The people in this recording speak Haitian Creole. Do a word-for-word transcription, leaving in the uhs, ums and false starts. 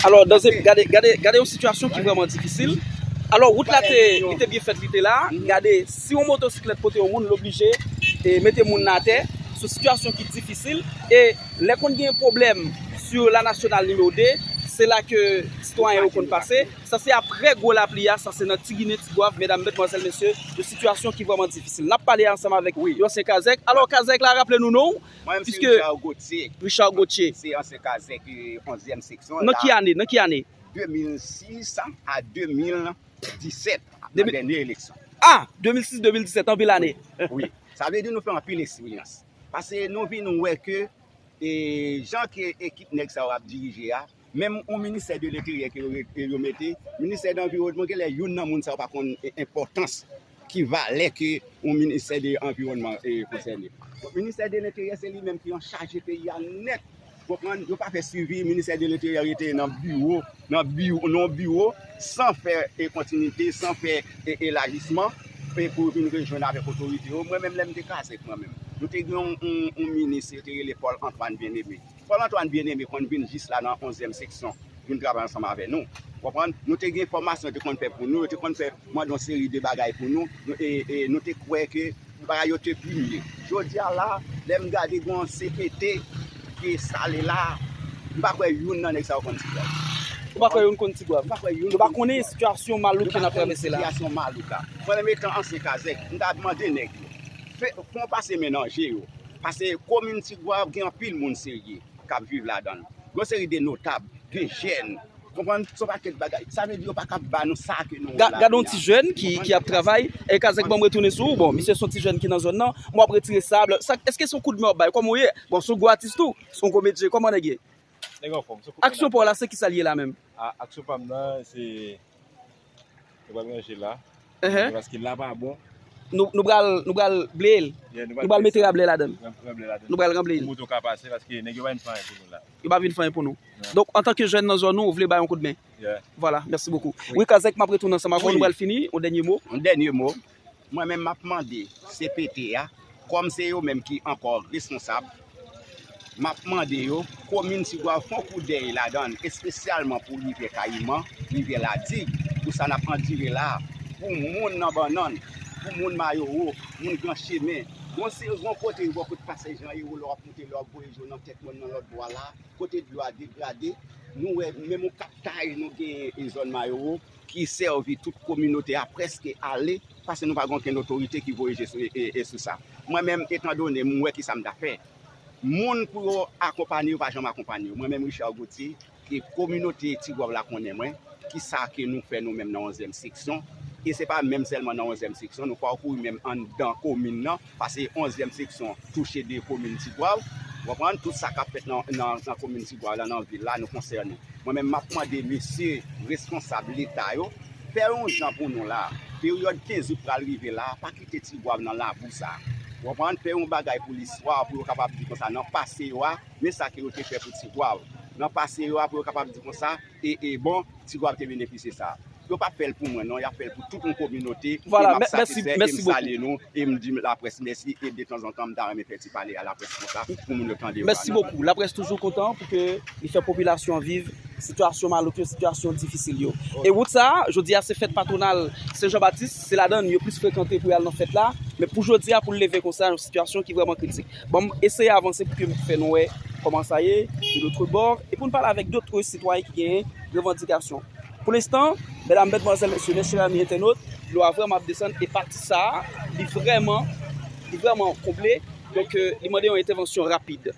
Alò, dan se, gade, gade, gade yon sitiyasyon ki vrèman difisil. Alò, wout la te, li te byen fèt, li te la. Gade, si yon motosiklèt pote yon moun, l oblije e mete moun nan atè. Se yon sitiyasyon ki difisil. E lè konn gen pwoblèm sou la nasyonal nimewo de, se la ke sitwayen yo konn pase. Sa se apre gwo lapli a, sa se nan Ti Ginen, Ti Gwav, medam, medmwazèl, mesye, yon sitiyasyon ki vrèman difisil. N ap pale ansanm avèk yon ansyen kazèk. Alò, kazèk la, raple nou non, Mwen menm se piske Richard Gauthier. Richard Gauthier. Se ansyen kazèk, eh, onzyèm seksyon. Nan ki ane? Nan ki ane? De mil sis a de mil disèt, nan dènye eleksyon. Ah, de mil sis, de mil disèt, anpil ane. Wi. Sa vle di nou fè anpil eksperyans. Paske nou vin wè ke, eh, jan ke ekip nèg sa yo ap dirije a, menm yon ministè de lenteryè ke yo, yo mete, ministè de lanviwònman, genlè youn nan moun sa yo pa konn, eh, enpòtans ki valè ke yon ministè de anviwònman, eh, konsène. Donk, ministè de lenteryè, se li menm ki anchaje peyi a nèt. Konprann? Yo pa fè swivi, ministè de lenteryè rete nan biwo, nan biwo, nan biwo, san fè, eh, kontinite, san fè, eh, elajisman, eh, pou yo vin rejwenn avèk otorite yo. Mwen menm, lè m te kazèk mwen menm, nou te gen yon, yon, yon minis, yo te rele Paul Antoine Bien-Aimé. Paul Antoine Bien-Aimé konn vin jis la nan onzyèm seksyon, vin travay ansanm avè nou. Konprann? Nou te gen fòmasyon yo te konn fè pou nou, yo te konn fè mande yon seri de bagay pou nou, nou, e, e nou te kwè ke bagay yo te pi mye. Jodi a la, lè m gade gen yon C P T ki enstale la, m pa kwè youn nan nèg sa yo konn Ti Gwav. Ou pa kwè youn konn Ti Gwav? M pa kwè youn. Yo pa konnen sitiyasyon malouk ke n ap travèse la. Sitiyasyon malouk la. Mwen menm etan ansyen kazèk, m ta mande nèg yo, fè, fè yon pase men nan je yo. Paske komin Ti Gwav gen anpil moun serye k ap viv ladan l. Gon seri de notab, de jèn. Konprann? Se yon pakèt bagay. Sa vle di yo pa ka ba nou sa ke nou wè la. Gade yon ti jèn ki, ki ap travay. E kazèk, ban m retounen sou ou. Bon, misye se yon ti jèn ki nan zòn nan. Mwen ap retire sab. Sa, èske se yon koudmen w ap bay? Kòman w ye? Bon, se yon gwo atis tou. Se yon komedyen. Kòman nèg ye? Nèg anfòm. Aksyon pa w la, se kisa l ye la menm? A, aksyon pa m nan, se Nou pral ranje la. Paske la pa bon. Nou, nou pral, nou pral bleye l. Nou pral mete rablè ladan l. Nou pral ranbleye l. Pou moto ka pase, paske nèg yo pa vin fè anyen pou nou la. Yo pa vin fè anyen pou nou. Donk, antanke jèn nan zòn nou, ou vle bay yon koudmen. Vwala, mèsi bokou. Wi, kazèk, m ap retounen ansanm avè w, nou pral fini. Yon dènye mo. Yon dènye mo. Mwen menm, m ap mande C P T a, kòm se yo menm ki ankò responsab, m ap mande yo, komin Ti Gwav fè yon kout dèy ladan l, espesyalman pou rivyè Kayiman, rivyè Ladig, pou sa n ap andire la a, pou moun nan Bannann, pou moun Mayo Wo, moun Gran Chemen. Gon se, gon kote bò kot Pasè Jan Ero, lè w ap monte, lè w ap voye je w nan tèt mòn nan lòt bò a la, kote dlo a degrade, nou wè menm yon kaptay nou genyen e zòn Mayo Wo, ki sèvi tout kominote a prèske ale, paske nou pa gen okenn otorite ki voye je sou, e, e, e sou sa. Mwen menm, etandone m wè kisa m ta fè, moun pou yo akonpanye yo pa janm akonpanye yo. Mwen menm, Richard Gauthier, e kominote Ti Gwav la konnen mwen, kisa ke nou fè nou menm nan onzyèm seksyon, e se pa menm sèlman nan onzyèm seksyon, nou pakouri menm anndan komin nan, paske onzyèm seksyon touche de komin Ti Gwav. Ou konprann? Tout sa k ap fèt nan, nan, nan komin Ti Gwav la, nan vil la, nou konsène. Mwen menm, m ap mande mesye responsab Leta yo, fè yon jan pou nou la. Peryòd kenz out pral rive la, pa kite Ti Gwav nan labou sa. Ou konprann? Fè yon bagay pou listwa, pou yo kapab di konsa, nan pase yo a, men sa ke yo te fè pou Ti Gwav. Nan pase yo a, pou yo kapab di konsa, e, e bon, Ti Gwav te benefisye sa. Yo p ap fè l pou mwen non, y ap fè l pou tout yon kominote. Vwala, e m ap satisfè, e m salye nou, e m di laprès mèsi, e detanzantan, m ta renmen fè ti pale a laprès konsa, pou moun yo tande yo. Mèsi bokou. Laprès toujou kontan pou ke li fè popilasyon an viv sitiyasyon malouk yo, sitiyasyon difisil yo. E wout sa a, jodi a se fèt patwonal Sen Jan Batis, se ladan l yo plis frekante pou y al nan fèt la, men pou jodi a, pou l leve konsa, yon sitiyasyon ki vrèman kritik. Bon, m eseye avanse pou ke m fè nou wè kòman sa ye, de l'autre bord, e pou n pale avèk dòt sitwayen ki genyen revandikasyon. Pou lenstan, medam, medmwazèl, mesye, mèsi, ami entènot, dlo a vrèman ap desann, e pati sa a, li vrèman, li vrèman konble, donk, euh, li mande yon entèvansyon rapid.